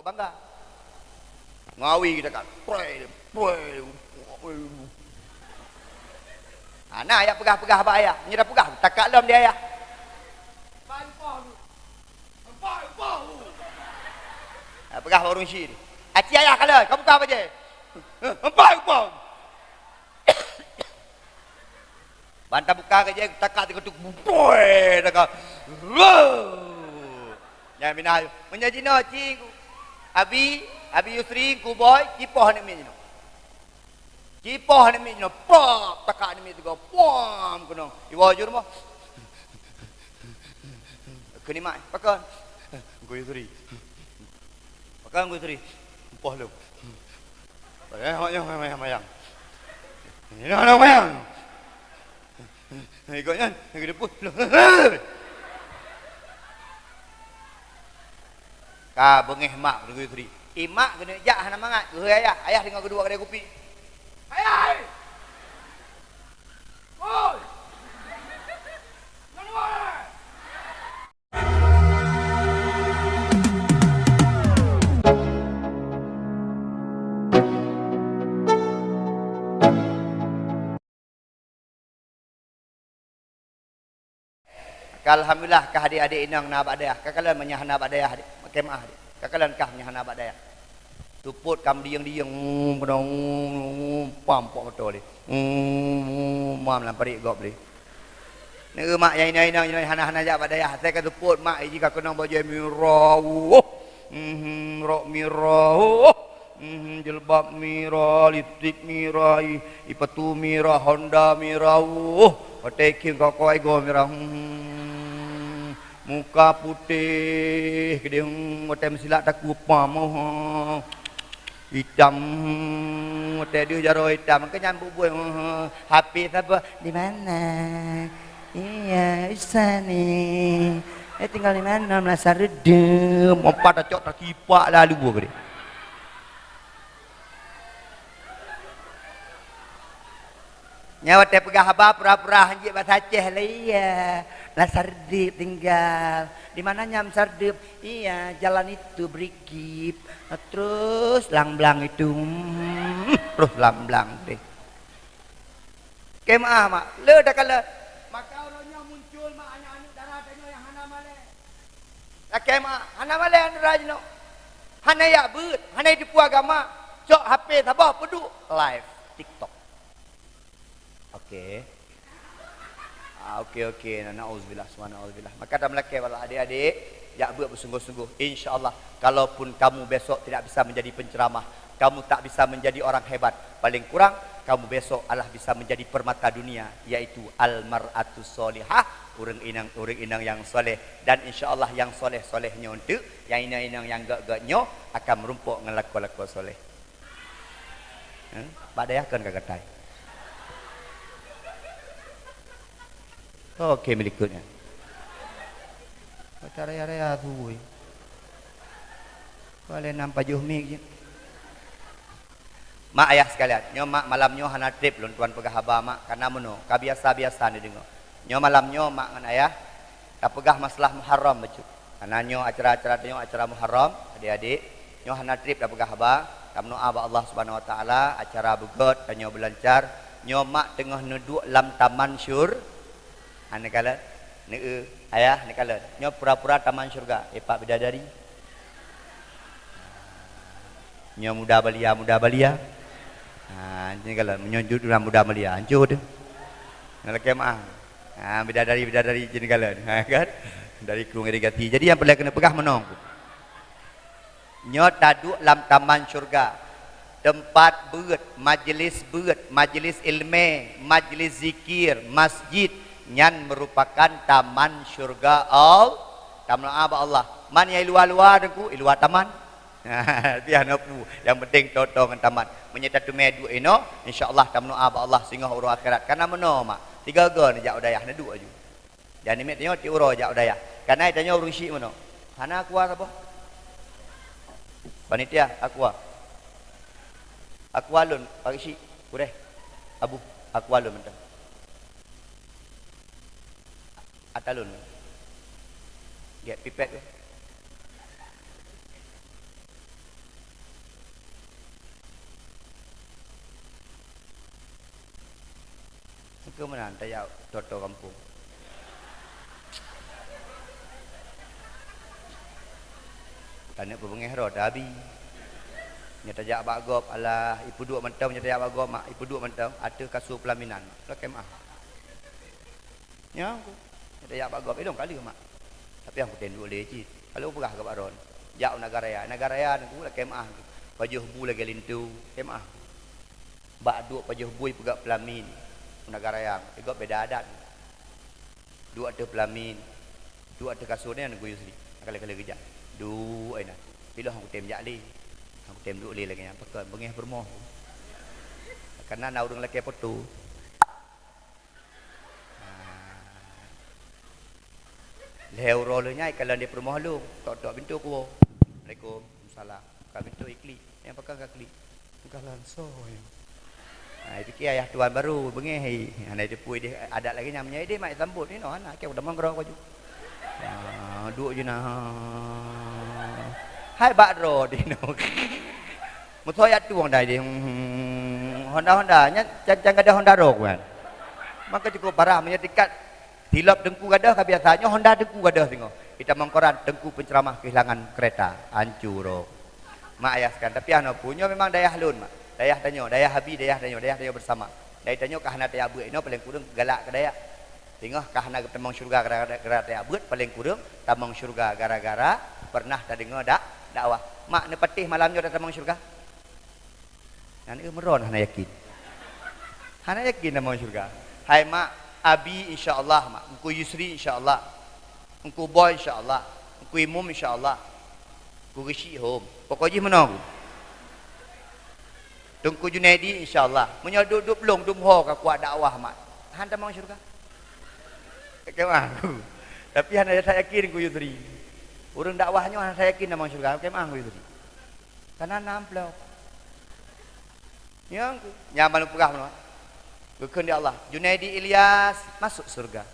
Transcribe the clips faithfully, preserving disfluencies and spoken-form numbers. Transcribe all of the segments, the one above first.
Bangga. Ngawi kita kan. Preh, preh. Ana ayah peugah-peugah bak ayah. Nyoe dah peugah, takak lom di ayah. Ah, peugah bak ureueng syiek. Aci ayah kala, kamu ka apa je? Empat upah. Ban tabuka ke jih, takak teuka tu, butoi, takak. Roh. Nyan mina, meunyoe jinoe cingku. Abi, Abi Yusri, ku boy, cipoh aneuk miet jinoe. Cipoh aneuk miet jinoe, pop, takak aneuk miet teuka, pom, keunong. Iwoe jeuet rumoh. Keuneuk mak, pakon? Ku Yusri. Pakon Yusri? Poh lom. Eh, mak nyang mayang-mayang. Ini anak mayang. Ikut nyan, lagi depan. Ka beungéh mak Yusri. Imak keuneuk jak hana mangat. Geuhôi ayah, ayah deungoe keudua kadai kupi. Ayah! Oi! Alhamdulillah, kah adék-adék inong na bak dayah. Ka kalon meunyoe hana bak dayah, adék. Makai maah, adék. Ka kalon kah meunyoe hana bak dayah. Tupot kam dieng-dieng, um, keudong, um, um, pam pok moto lé. Um, um, mam lam parit gob lé. Neu mak nyang inong-inong nyoe hana-hana jak bak dayah. Asai ka tupot mak iji ka keunong bajée mirah. Uh, mhm, rok mirah. Uh, mhm, jilbab mirah, lipstik mirah, i, ipatu mirah, Honda mirah. Uh, watée khieng kokoi goe mirah. Hmm, muka putéh, keudeh, hmm, watée meusilak takue pam. Uh, Itam, teuh deuh jaroe itam, keunyan buet-buet, "H P saboh, di mana?" "Iya, usah ni. Eh, tinggal di mana?" "Meunasah Reudeup." Ompa tacok, tatipak lalu geuh. Nyan watée peugah haba pura-pura hanjeuet basa Aceh lé, iya. Meunasah Reudeup tinggal. Di mana nyan Meunasah Reudeup? Iya, jalan itu berikip. Terus lang-blang itu. Hmm, terus lang-blang deh. Keu meu'ah, mak. Le dah kala. Maka uroe nyoe muncul, mak, aneuk-aneuk dara tanyoe nyang hana malée. Lakée meu'ah, hana malée aneuk dara jinoe. Hana jak beuet, hana jipeue agama. Cok H P saboh peuduek live TikTok. Oke. Ah, oke, oke. Na, na'udzubillah, summa na'udzubillah. Maka tameulakée bak adék-adék, jak beuet beusungguh-sungguh. Insya Allah, kalaupun kamu besok tidak bisa menjadi penceramah, kamu tak bisa menjadi orang hebat, paling kurang kamu besok adalah bisa menjadi permata dunia, yaitu al-mar'atus shalihah, ureuëng inong, ureuëng inong nyang soleh. Dan insya Allah nyang soleh-soleh nyoe eunteuk, nyang inong-inong nyang gét-gét nyoe akan meurumpok ngon lakoe-lakoe soleh. Eh, bak dayah kon ka gatai. Oke, berikutnya. Baca raya-raya tui. Kau le nam pajoh mik je. Mak ayah sekalian, nyoe mak malam nyoe hana treb lôn tuan peugah haba mak, karena meunoe, ka biasa-biasa neudeungoe. Nyoe malam nyoe mak ngon ayah tapeugah masalah Muharram bacut. Karena nyoe acara-acara tanyoe acara Muharram, adik-adik. Nyoe hana treb tapeugah haba, tameudoa bak Allah Subhanahu Wa Taala, acara beugét tanyoe beulancar. Nyoe mak teungoh neuduek lam taman syur-, hana kalon, neu-, ayah hana kalon. Nyoe pura-pura taman syurga, eh, Pak Bidadari. Nyoe muda balia, muda balia. Ha, jadi kalau meunyoe jeuet ureuëng muda balia, hancô teuh. Nalakée meu'ah. Ha, bidadari, bidadari jadi kalau. Ha, kan? Dari krueng irigasi. Jadi nyang peureulée keuneuk peugah meunoe. Nyoe taduek lam taman syurga. Teumpat beuet, majlis beuet, majlis ilmé, majlis zikir, masjid, nyan meurupakan taman syurga Al-, tameudoa bak Allah. Man nyang i luwa-luwa teungku, i luwa taman. Piah na pu, nyang penting toe-toe ngon taman. Meunyoe tateumé duek inoe, insya Allah tameudoa bak Allah singoh uroe akhirat. Kana meunoe mak, tiga-tiga neujak u dayah neuduek aju. Dan nimiet tanyoe tiep uroe jak u dayah. Kana tanyoe ureuëng syiek meunoe. Hana aqua saboh. Panitia, aqua. Aqua lôn, Pak Syiek, kureh. Abu, aqua lôn mantong. Ata lôn. Gét pipet tu. Keu meunan tajak toto gampông. Taneuk peubeungéh droe tabi. Nyoe tajak bak gob, alah, ipeuduek mantong, nyoe tajak bak gob, mak, ipeuduek mantong ateueh kasur pelaminan. Lakèe meu'ah. Nyoe ku, nyoe tajak bak gob, ilong kali, mak. Tapi nyang kutem duek lé cit. Kalau peugah keu bak droe, jak u Nagan Raya. Nagan Raya nyoe ku lakèe meu'ah. Pajoh bu lagèe linto, lakèe meu'ah. Bak duek pajoh bu ipeugah pelamin u Nagan Raya, igob beda adat. Duek ateueh pelamin, duek ateueh kasur nyan Teungku Yusri. Kali-kali geujak. Duek inan. Ilong han kutem jak lé. Han kutem duek lé lagèe nyan. Pakon beungéh peurumoh. Karena na ureueng lakèe poto. Ha. Lhèe uroe lheueh nyan ikalon di peurumoh lôn, tok-tok pintoe kuwoe. Assalamualaikum. Waalaikumsalam. Ka pintoe iklik. Nyang pakon ka klik. Galak soe nyoe. Ha, ipike ayah tuan baru beungéh hai. Hana jiteupeue idéh adat lagèe nyan, meunyoe idéh mak sambot inoe hana, keu tamong keudroe baju. Ha, duek jih na. Hai bak droe dinoe. Meusoe jak tueng dah idéh. Hmm, Honda-Honda nyan can-can gadôh Honda roe kan. Maka cukup parah meunyoe tingkat Tilop Teungku gadôh ka biasa, nyoe Honda Teungku gadôh singoh. Itamong koran, Teungku penceramah kehilangan kereta, hancô rôh. Mak ayah sekalian, tapi hana peue, nyoe memang dayah lôn, mak. Dayah tanyoe, dayah Abi, dayah tanyoe, dayah tanyoe bersama. Dayah tanyoe ka hana tajak beuet inoe, paléng kureueng galak keu dayah. Singoh ka hana geutamong syeuruga gara-gara tajak beuet, paléng kureueng tamong syeuruga gara-gara pernah tadeungoe dak-, dakwah. Mak, neupatéh malam nyoe tatamong syeuruga? Nyan, eh, meuron hana yakin. Hana yakin tamong syeuruga. Hai mak, Abi insya Allah, mak. Teungku Yusri insya Allah. Teungku Boy insya Allah. Teungku Imum insya Allah. Teungku Geuchik hom. Pokok jih meunoe. Teungku Junaidi insya Allah. Meunyoe duek-duek lôn dum ho ka kuat dakwah, mak. Han tamong syeuruga. Kemah aku. Tapi hana that yakin Teungku Yusri. Ureueng dakwah nyoe hana that yakin tamong syeuruga. Kemah Teungku Yusri. Kana na amplop. Nyang, nyang ban lôn peugah meunoe. Geukheun di Allah, "Junaidi Ilyas masuk syeuruga."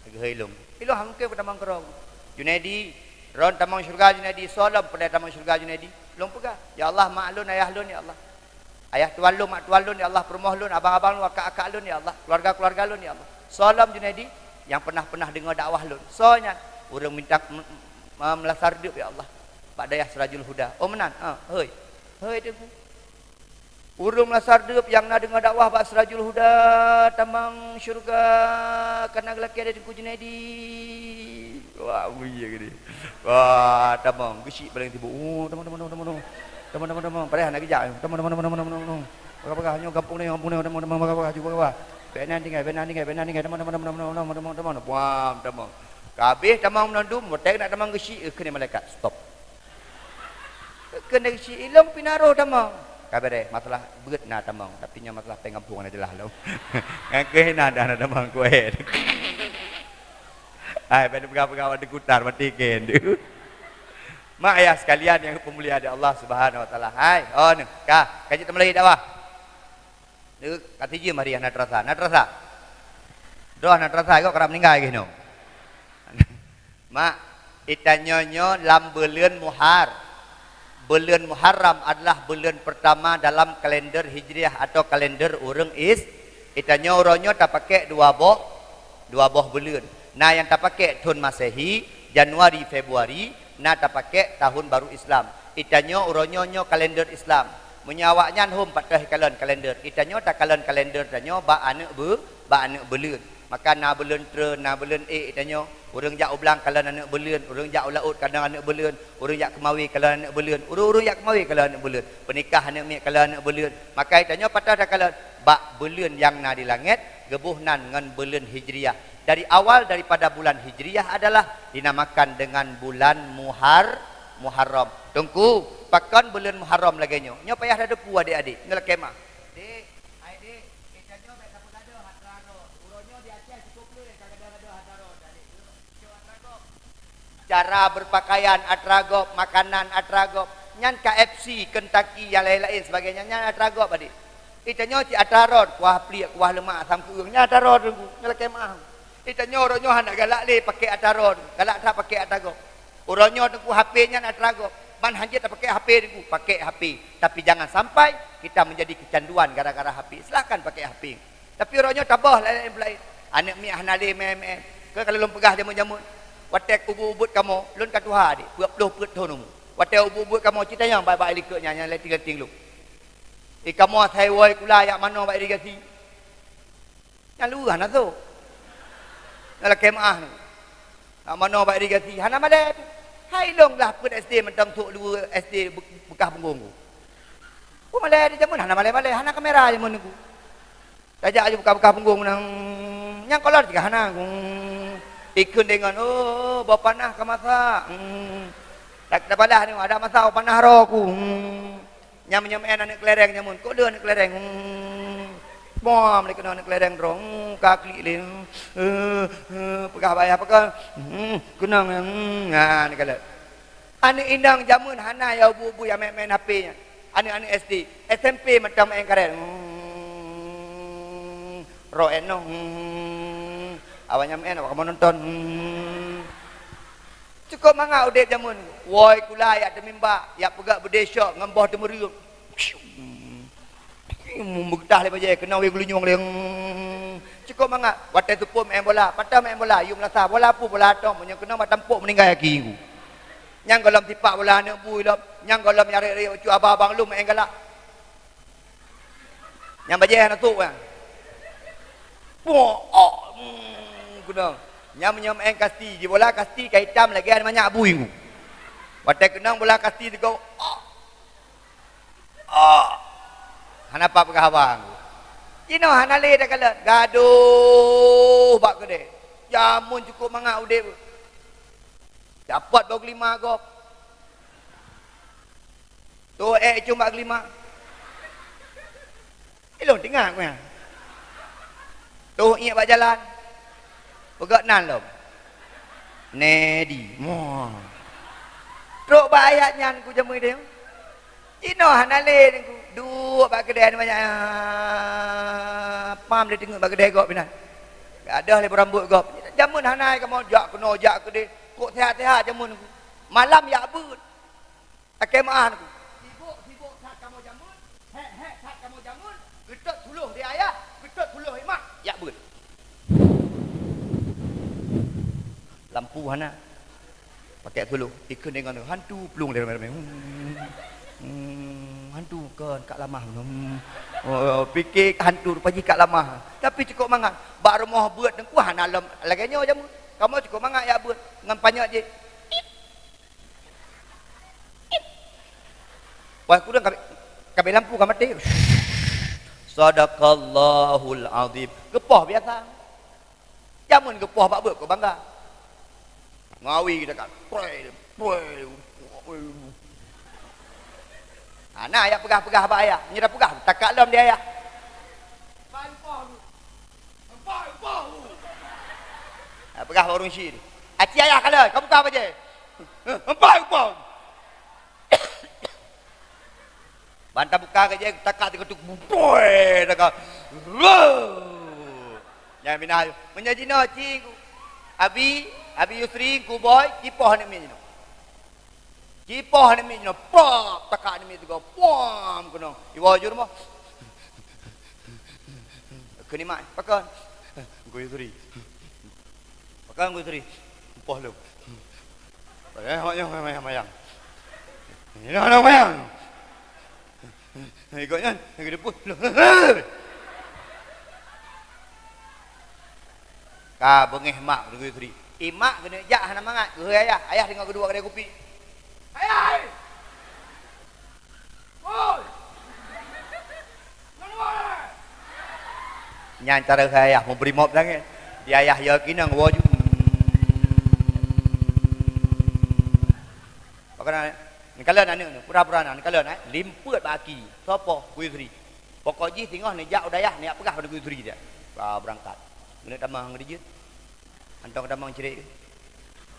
Geuhôi lôn. Ilôn han mungken kutamong keudroe. "Junaidi, droen tamong syeuruga, Junaidi. Soe lom peureulèe tamong syeuruga, Junaidi?" Lôn peugah, "Ya Allah, mak lôn, ayah lôn, ya Allah. Ayah tuan lôn, mak tuan lôn, ya Allah. Peurumoh lôn, abang-abang lôn, akak-akak lôn, ya Allah. Keluarga-keluarga lôn, ya Allah. Soe lom, Junaidi, nyang pernah-pernah deungoe dakwah lôn? Soe nyan?" "Ureueng minta m-, m-, meulasar deup, ya Allah. Bak dayah Sirajul Huda." "Oh, meunan?" "Ah, hôi." "Hôi, Teungku. Ureueng meulasar deup nyang na deungoe dakwah bak Sirajul Huda tamong syeuruga, kana geulakèe lé Teungku Junaidi." Wah, mulia geude. Wah, tamong, Geuchik paléng sibuk. "Oh, tamong, tamong, tamong, tamong, tamong. Tamong, tamong, tamong. Padahai hana geujak. Tamong, tamong, tamong, tamong, tamong, tamong. Paga-paga, nyoe gampông nyoe, gampông nyoe, tamong, tamong, paga-paga, cuba paga-paga. Bèk nan tinggai, bèk nan tinggai, bèk nan tinggai. Tamong, tamong, tamong, tamong, tamong, tamong, tamong, tamong." Wah, tamong. Ka habéh tamong meunan dum, watèe nak tamong Geuchik, kheun malaikat, "Stop." Keuneuk si ilong pih na roh tamong. Ka beureh, masalah beuet na tamong, tapi nyoe masalah péng gampông hana jeulaih lom. Ngon keuh na dah na tamong kuéh. Hai, bèk peugah-peugah watèe kutar mati kèn tu. Mak ayah sekalian nyang dipeumulia di Allah Subhanahu Wa Taala. Hai, oh ni, ka, ka jeuet teumulai dakwah. Ni, ka sijeuem hari hana terasa, hana terasa. Droe hana terasa, kok karap meuninggai geuh nyoe. Mak, itanyoe nyoe lam buleuen Muhar-, buleuen Muharram adalah buleuen pertama dalam kalender Hijriah atau kalender ureueng Is-, itanyoe uroe nyoe tapakék dua boh, dua boh buleuen. Na nyang tapakék thon Masehi, Januari, Februari, na tapakék tahun baru Islam. Itanyoe uroe nyoe nyoe kalender Islam. Meunyoe awaknyan hom pat teuh kalon kalender, itanyoe takalon kalender tanyoe bak aneuk beu-, bak aneuk buleuen. Maka na buleuen Treun, na buleuen Ék tanyoe. Ureueng jak u blang kalon aneuk buleuen, ureueng jak u laôt kalon aneuk buleuen, ureueng jak keumawe kalon aneuk buleuen, ureueng-ureueng jak keumawe kalon aneuk buleuen. Peunikah aneuk miet kalon aneuk buleuen. Maka tanyoe pat teuh takalon bak buleuen nyang na di langét, geuboh nan ngon buleuen Hijriah. Dari awal daripada bulan Hijriah adalah dinamakan dengan bulan Muhar-, Muharram. Teungku, pakon buleuen Muharram lagèe nyoe? Nyoe payah tateupeue adék-adék. Nyoe lakèe meu'ah. Dék, hai dék, geutanyoe bèk tapeugadoh atra rot. Uroe nyoe di Aceh cukup le ka gadoh-gadoh atra rot, adék. Cara berpakaian atra gob, makanan atra gob. Nyan K F C, Kentucky, nyang laén-laén sebagainya. Nyan atra gob, adék. Itanyoe cit atra rot, kuah pliek, kuah leumak, asam keueung. Nyan atra rot, Teungku. Nyoe lakèe meu'ah. Itanyoe uroe nyoe hana galak le pakék atra rot. Galak that pakék atra gob. Uroe nyoe Teungku, H P nyan atra gob. Ban hanjeuet tapakék H P Teungku, pakék H P. Tapi jangan sampai kita menjadi kecanduan gara-gara H P. Silahkan pakék H P. Tapi uroe nyoe tabah laén-laén peulaén. Aneuk miet hana lé meu'en-meu'en. Keu ka lôn peugah jameun-jameun. Watèe ubit-ubit kamoe, lôn ka tuha deh, peuet ploh peuet thon umu. Watèe ubit-ubit kamoe, cit tanyong bak-bak likot nyan, nyang leuting-leuting lôn. Di kamoe asai woe kula jak manoe bak irigasi. Nyan luwah na sôk. Nyan lakèe meu'ah nyoe. Nak manoe bak irigasi, hana malèe pih. Hai lôn glah peuet SD mantong sôk dua SD be-, beukah punggông ku. Ku malèe di jameun, hana malèe-malèe, hana kamera jameun ku. Tajak aju beukah-beukah punggông meunan. Nyang kolot juga hana ku. Ikheun deungon, "Oh, boh panah ka masak." Hmm. Tak, tak padah ni, ada masak boh panah roh ku. Hmm. Nyam-nyam en aneuk kelereng jameun, kok le aneuk kelereng. Hmm. Bom lé keunoe aneuk kelereng droe. Hmm, ka klik lé. Hmm. Eh, eh, peugah bak ayah peugah. Hmm, keunong. Hmm, nah, ni kalon. Aneuk inong jameun hana ya bu-bu ya main-main H P nyan. Aneuk-aneuk SD, SMP mantong main karet. Hmm, roh enoh. Hmm. Awak nyam en awak kamoe nonton. Hmm. Cukôp mangat udép jameun. Woe kula jak teumimba, jak peugöt beudé syok ngon boh teumeureueng. Meugeutah lé bajèe, keunong wéh geulinyueng lé. Cukôp mangat. Watèe teupeu main bola, patah main bola, yum lasa, bola pu, bola atong, meunyoe keunong bak tampok meuninggai aki ku. Nyang gohlom sipak bola aneuk bui lom, nyang gohlom nyarek-rek ucu abang-abang lom main galak. Nyang bajèe hana sôk nyan. Puok, ok. Hmm, keunong. Nyam-nyam en kasti, jibola kasti ka itam lagèe manyak bui ku. Watèe keunong bola kasti teugok, ok. Ok. Hana pat peugah haba ku. Jinoe hana lé takalon, gadoh bak keudè. Jameun cukôp mangat udép. Dapat boh geulima gob. Toh ék icong bak geulima. Ilôn teuingat ku nyan. Toh iék bak jalan. Peugöt nan lom. Nedi. Moh. Trok bak ayat nyan ku jameun deh. Inoe hana lé ku. Duek bak keudè banyak. Pam lé teungeut bak keudè gob inan. Gadôh lé beurambot gob. Jameun hana kamoe jak keunoe jak keudè. Kok sehat-sehat jameun ku. Malam jak beuet. Lakèe meu'ah nyoe. Sibok-sibok that kamoe jameun, hék-hék that kamoe jameun, geutot tuloh di ayah, geutot tuloh di mak. Jak beuet. Lampu hana. Pakèk tuloh, ikheun deungon hantu plueng lé ramé-ramé. Hmm. Hmm, hantu kon Kak Lamah. Hmm. Oh, pike hantu rupa jih Kak Lamah. Tapi cukôp mangat. Bak rumoh beuet teungku hana lom lagèe nyoe jameun. Kamoe cukôp mangat jak beuet ngon panyöt jih. Wah, kurang kabeh, kabeh lampu ka maté. Sadaqallahul azim. Geupoh biasa. Jameun geupoh bak beuet keu bangga. Ngawi kita kan. Proi, proi. Hana jak peugah-peugah bak ayah. Nyoe tapeugah, takak lom di ayah. Empat upah. Empat upah. Ha, peugah bak ureueng chik. Aci ayah kalon, ka buka bajèe. Empat upah. Ban tabuka bajèe, takak teuketuk. Boi, takak. Nyan minah. Meunyoe jinoe ci, Abi, Abi Yusri, Ku Boy, cipoh aneuk miet jinoe. Cipoh aneuk miet jinoe, prap, takak aneuk miet teugok, puam, keunoe. Iwoe ju rumoh. Keu nikmat, pakon? Ku Yusri. Pakon Ku Yusri? Poh lom. Eh, mak nyang mayang-mayang. Ini anak mayang. Ikut nyan, lagi depan. Ka beungéh mak Ku Yusri. Imak keuneuk jak hana mangat, geuhôi ayah. Ayah teungoh geuduek keudè kupi. Ayah! Oi! Nyan cara ayah meubri mop sangat. Di ayah ya kinang woe ju. Pakon neukalon aneuk nyoe, pura-pura na neukalon, eh, limpeuet bak aki. Sopoh? Ku Yusri. Pokok jih singoh neujak u dayah, neujak peugah bak Ku Yusri dia. Ka beurangkat. Keuneuk tamah ngon dijeuet. Hantom tamah cirek.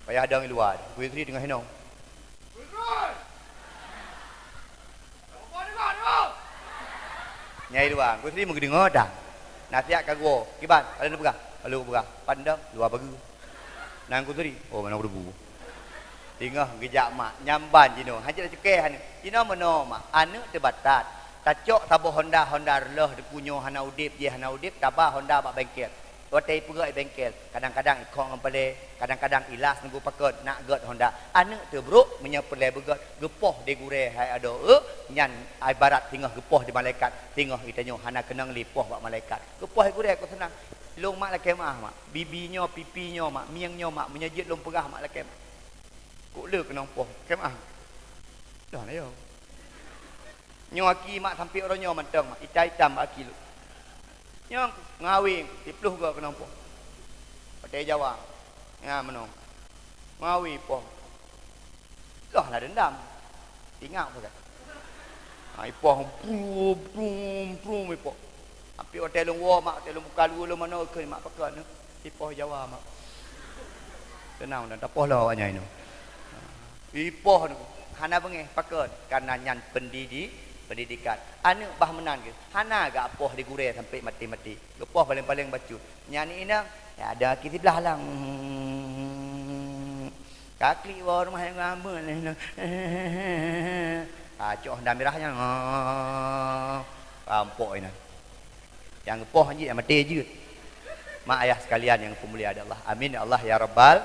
Payah dong i luwa. Ku Yusri teungoh inong. Nyai luwa, Ku Yusri meugeudeungoe dang. Nasihat ka geuwoe. Kiban, ka lheueh neupeugah. Ka lheueh peugah. Pat dong, luwa bageue. Nan Ku Yusri. Oh, meunan Ku Yusri. Singoh geujak mak, nyamban jinoe, hana cit tacukée aneuk. Jinoe meunoe mak, aneuk teubatat. Tacok saboh honda, honda reuloh, Teungku, nyoe hana udeb, jih hana udeb, taba honda bak bengkel. Watèe ipeugöt i bengkel, kadang-kadang ikhok ngon palèe, kadang-kadang ilas nunggu pakon, nak göt honda. Aneuk teuh brôk, meunyoe peureulèe beugöt, geupoh di gurèe hai adoe, nyan ibarat singoh geupoh di malaikat, singoh geutanyoe hana keunong lé poh bak malaikat. Geupoh di gurèe kok seunang. Lôn mak lakèe meu'ah mak, bibi nyoe, pipi nyoe mak, mieng nyoe mak, meunyoe jeuet lôn peugah mak lakèe mak. Kok le keunong poh, lakèe meu'ah. Dah na yo. Nyoe aki mak sampoe uroe nyoe mantong mak, itam-itam bak aki lôn. Nyoe ngawé siploh goe keunong poh. Watèe Jawa. Nyan meunoe. Ngawé poh. Loh na dendam. Ingat peugah. Ha, ipoh prum, prum, prum ipoh. Sampoe watèe lôn woe mak, watèe lôn buka luweue lôn manoe kheun mak pakon. Ipoh Jawa mak. Teunang dan tapoh lom awak nyan inoe. Ipoh tu hana beungéh pakon, karena nyan pendidi-, pendidikan. Aneuk bah meunan keuh, hana geupoh di gurèe sampoe maté-maté. Geupoh paleng-paleng bacut. Nyan inong, ya, ada aki siblah lang. Ka klik woe rumoh nyang ngamon. Ha, cok honda mirah nyan. Ha, rampok inan. Nyang geupoh jeuet, nyang maté jeuet. Mak ayah sekalian yang dimuliakan Allah. Amin ya Allah ya Rabbal.